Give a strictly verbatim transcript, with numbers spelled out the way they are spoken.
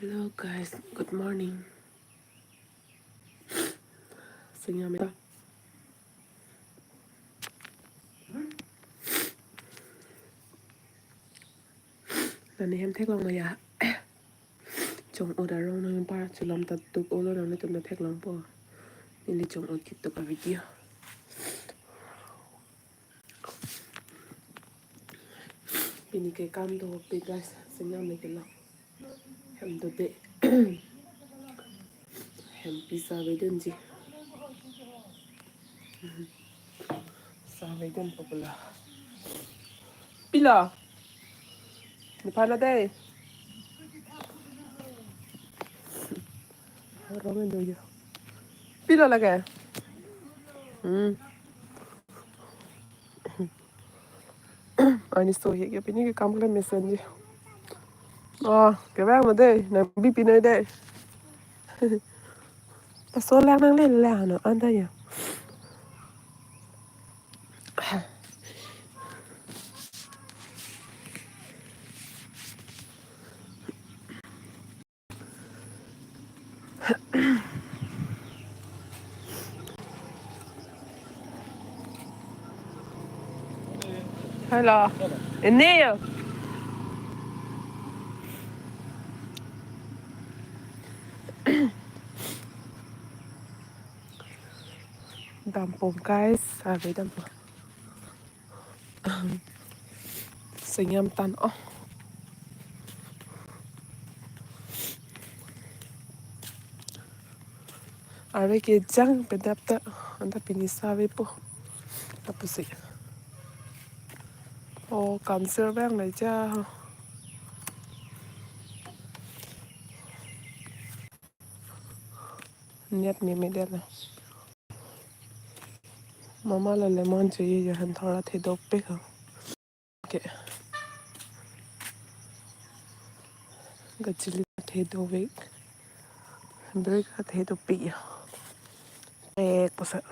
Hello guys, good morning. Singam. Nani hem theklong ma ya? Chong-ut arong nangpar chulom ta tuk olo, nanglitum ta theklongpo. Neli chong-ut ketok a-video. Pini ke kam do pe guys, singam le kelong. Hem dode. Hem pi savedunji. Savedunpo pula. Pilo. Nephan lo dei. Arong do yo. Pilo lake. Hmm. Arni so he ke pini ke kam klemmesenji. Oh, kevang lo dei, nang bi pinoi dei. Laso lang nangle lang no, anta ya. Hello. Ini ya. Dampo guys, savedampo. Singam tan oh. Are kejang pedap ta, anta pini savepo. Apa sih? Oh, kamsir bang aja. Net meme det na. Mama la lemon cheye, ya han thora thedopik ha. Ke. Gachili thedovek. Break thedopik ya. Ek pasa.